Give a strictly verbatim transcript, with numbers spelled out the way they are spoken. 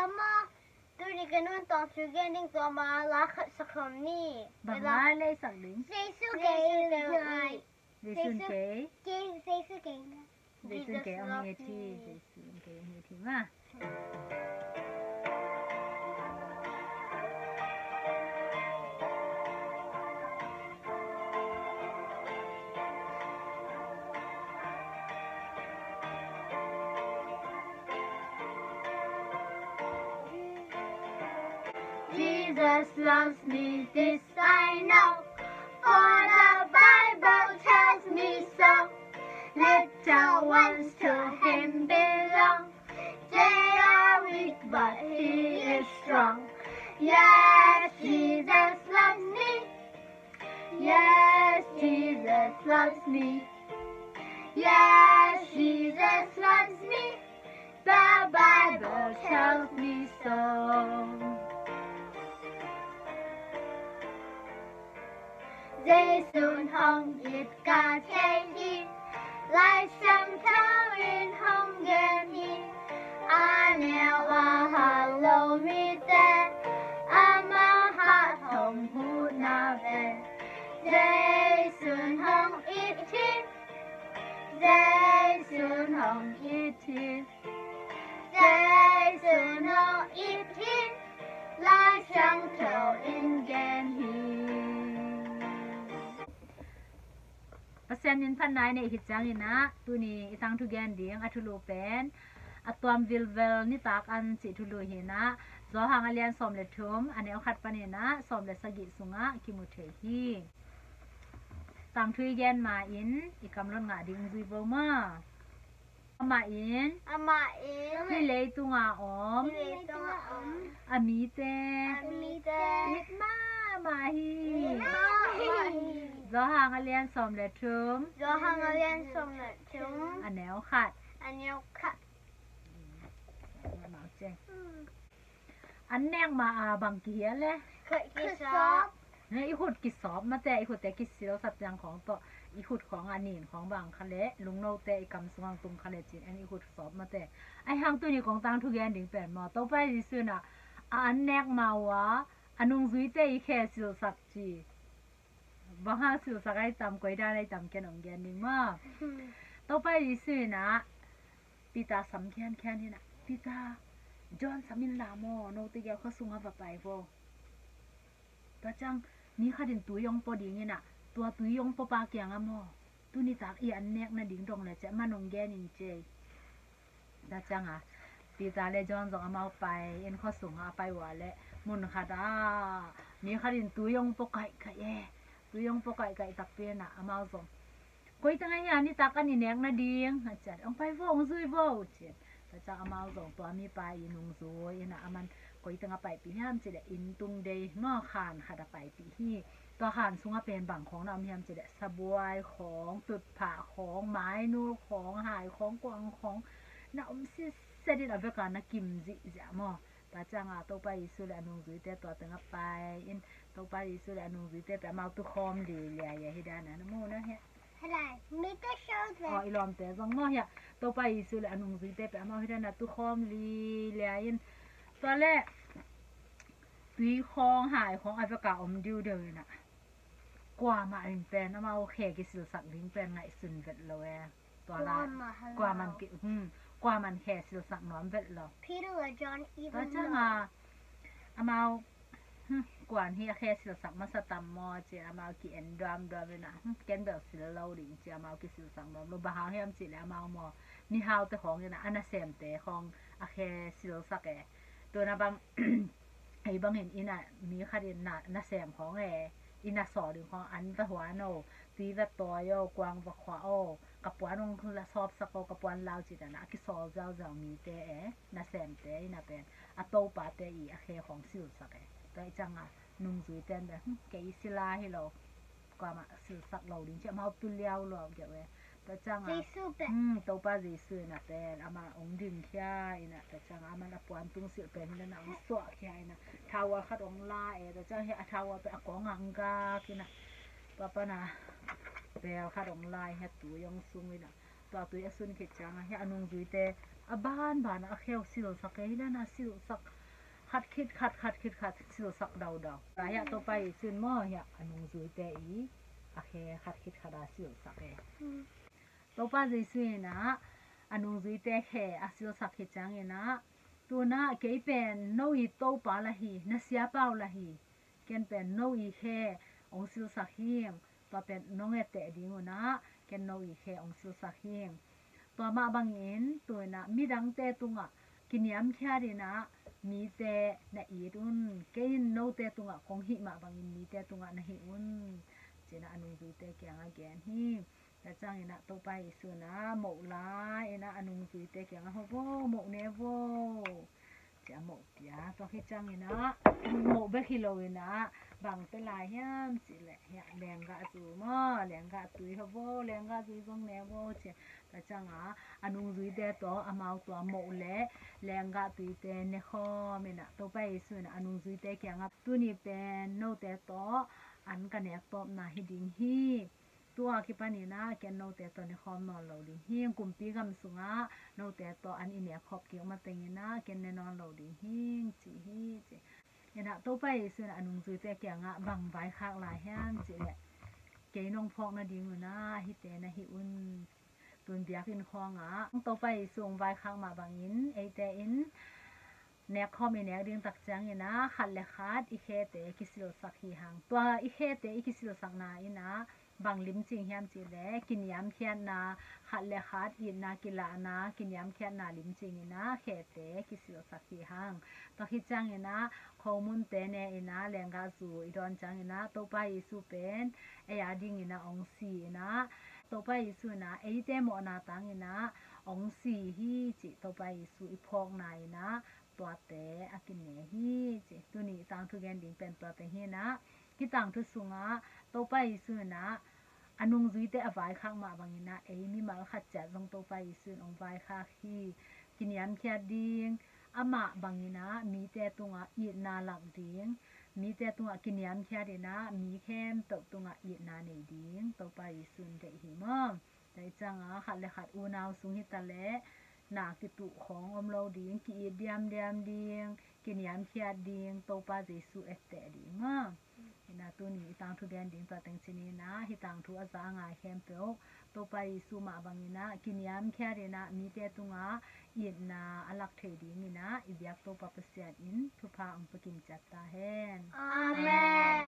Mama, tuni ka nuntakna thu gen ding tua mah la khat sak khawm ni. Bang la lei sak ding? Jesu kei ngai. Jesu kei. Kei, Jesu kei ngai. Jesu kei hong it hi. Jesu kei hong it hi ma. Jesus loves me, this I know, for the Bible tells me so. Little ones to him belong. They are weak, but he is strong. Yes, Jesus loves me. Yes, Jesus loves me. Yes, Jesus loves me. The Bible tells me so. Jesu'n hong it ka thei hi. Lai Siangtho in hong gen hi. A neu a hat lo mite, amah hat hong huhna pen. Jesu'n hong it hi. Jesu'n hong it hi. Jesu'n hong it hi. Lai Siangtho in gen hi. Pasian min phatna i neih khit ciangin ah, tuni i tangthu gen ding a thulu pen a tuam vilvel nitak an cih thulu hi-in ah, Johan a lian sawm le thum, a neu khat panin ah sawm le sagih sungah kimu thei hi. Tangthu i gen ma-in i kamlot ngah ding zui vo maw. Amah in, amah in, hih leitunga om, hih leitunga om, a mite, a mite, it mahmah hi. It mahmah hi. Johan a lian sawm le thum. Johan a lian sawm le thum. A neu khat. A neu khat. An nek ma a bang kihial e? Khut kisawp. Ne, i khut kisawp mate, i khutte kisilsak ciang khawng tawh, i khut khawng a nin khawng bang kha le, lungnote i kam sungah tung kha le cin en i khut sawp mate. Ahi hang tuni kong tangthu gen ding pen maw, Topa Jesu in ah, a an nek ma uh a, a nungzuite i khe silsak ci. Bang hang silsak ai tam, koi dan ai tam ken ong gen ding maw. Topa Jesu in ah, Peter sam khiankhian hi-in ah, Peter, John sam inla maw, note gel khua sungah va pai vo. Tua ciang mi khat in tui ong pua ding in ah, tua tui ong pua pa kiangah maw, tuni tak i an nek nading dong le ceh, man ong gen in cei. Tua ciangah Peter le John zong amau pai in, khua sungah a pai uh a leh, mun khat ah mi khat in tui ong pua kaihkaih e. Tui ong pua kaihkaih takpi in ah amau zong, koi teng ahi a nitak an i nek nading, a ciat, ong pai vo, ong zui vo, ci-in. Tua ciang amau zong tua mipa i nungzui in ah, aman koi teng a paipih hiam cih leh, inn tung dei maw, khan khat a paipih hi. Tua khan sungah pen bang khawng na om hiam cih leh, sabuai khawng, tutphah khawng, mainul khawng, hai khawng, kuang khawng na om sitset in, a vekah na kim zihziah maw. Tua ciangah Topa Jesu le a nungzuite tua tengah pai in, Topa Jesu le a nungzuite pen amau tukhawm liailiai hi dan a na mu na hia. Helai, mite show ve. Aw, i lawmte zong maw hia. Topa Jesu le a nungzuite pen amau hi dan a tukhawm liailiai in. Tua le tui khawng hai khawng a vekah om diudeu in ah, kuamah in pen amau khe kisilsak ding pen ngaihsun vet lo e. Tua la, kuamah, kuamah ki, hmm, kuamah khe silsak nuam vet lo. Peter le John even. Tua ciangah amau, hmm, kuan hi a khe silsak masa tam maw ci-in amau ki-en duamduam in ah, hmm, ken bel sil lo ding ci-in amau kisilsak nuam lo. Bang hang hiam cih leh amau maw, mihaute khawng in ah, a nasemte khawng a khe silsak e. Tua na bang ei bangin inn ah mi khat in na, nasem khawng e, inn a sawl ding khawng, an va huan o, tui va tawi o, kuang va khuah o, ka puan ong la sawpsak o, ka puan lau ci-in ah a kisawl ziauziau mite e, nasemte in ah pen a topate i a khe khawng silsak e. Tua i ciangah nungzuite in pen, hmm, kei sila hi lo, kuamah silsak lo ding ci-in amau tu liau luau geuh e. Tua ciangah, Jesu pen, hmm, Topa Jesu in ah pen amah ong dingkhia in ah, tua ciangah aman a puan tungsilh pen hi dan a ong suahkhia in ah, thahual khat ong la e. Tua ciangah hi a thahual pen a kawng ah ong gak in ah, tua pan a bel khat ong la in, hi a tui ong sung in ah, tua tui a sun khit ciangah hi a nungzuite A banban a kheu silsak e, hi lana silsak khat khit khat, khat khit khat silsak daudau. Hiah Topa Jesu in maw, hiah a nungzuite i a khe khat khit khat a silsak e. Topa Jesu in ah a nungzuite khe a silsak hi ciangin ah, tu-in ah kei pen no i Topa la hi, na siapa uh la hi, ken pen no i khe ong silsak hing, tua pen nong etteh ding un ah ken no i khe ong silsak hing. Tua mah bangin tu-in ah midangte tungah kiniamkhiat in ah mite na it un, kei in note tungah kong hih mah bangin mite tungah na hih un, ci-in ah a nungzuite kiangah gen hi. Tua ciangin ah Topa Jesu in ah moh la in ah a nungzuite kiangah, "Ho vo, moh ne vo," ci-a moh pia. Tua khit ciangin ah moh bek hi lo in ah bang pia lai hiam cih leh, hiah lenggahzu maw, lenggah tui, "Ho vo, lenggahzu zong ne vo," ci-a. Tua ciangah a nungzuite tawh amau tua moh le lenggah tuite ne khawm in ah Topa Jesu in ah a nungzuite kiangah, "Tuni pen note tawh an ka nek tawpna hi ding hi. Tua kipan in ah ken note tawh ne khawm nawn lo ding hing. Kumpi gam sungah note tawh an i nek khop kik mateng in ah ken ne nawn lo ding hing," ci hi, ci. In ah Topa Jesu in ah a nungzuite kiangah bang vaikhak lai hiam cih leh, "Kei nong phawk nading un ah hihte na hih un." Tu-in biakinn khawngah Topa Jesu hong vaikhak mah bangin eite in nek khawm i nek ding tak ciangin ah khat le khat i khete kisilsak hi hang. Tua i khete i kisilsakna in ah bang limcing hiam cih leh, kiniamkhiatna, khat le khat itna kilahna, kiniamkhiatna limcing in ah khete kisilsak hi hang. Tua khit ciangin ah khomunte ne in ah lenggahzu i dawn ciangin ah Topa Jesu pen ei a dingin ah ong si in ah, Topa Jesu in ah eite mawhna tangin ah ong si hi cih Topa Jesu i phawkna in ah tuate a kine hi, ci. Tuni i tangthu gen ding pen tuate hi in ah, hih tangthu sungah Topa Jesu in ah a nungzuite a vaikhak mah bangin ah ei mimal khat ciat zong Topa Jesu in ong vaikhak hi. Kiniamkhiat ding, amah bangin ah mite tungah itna lak ding, mite tungah kiniamkhiat in ah mi khempeuh tungah itna nei ding Topa Jesu in deih hi maw. Tua ciangah khat le khat unau sung hi ta leh na kituh khawng om lo ding, ki-it diamdiam ding, kiniamkhiat ding, Topa Jesu etteh ding maw. In ah tuni i tangthu gen ding tua teng ci ni in ah, hih tangthu a za a ngai khempeuh Topa Jesu mah bangin ah kiniamkhiat in ah mite tungah itna a lak thei dingin ah i biak Topa Pasian in thupha ong pia kim ciat ta hen. Amen.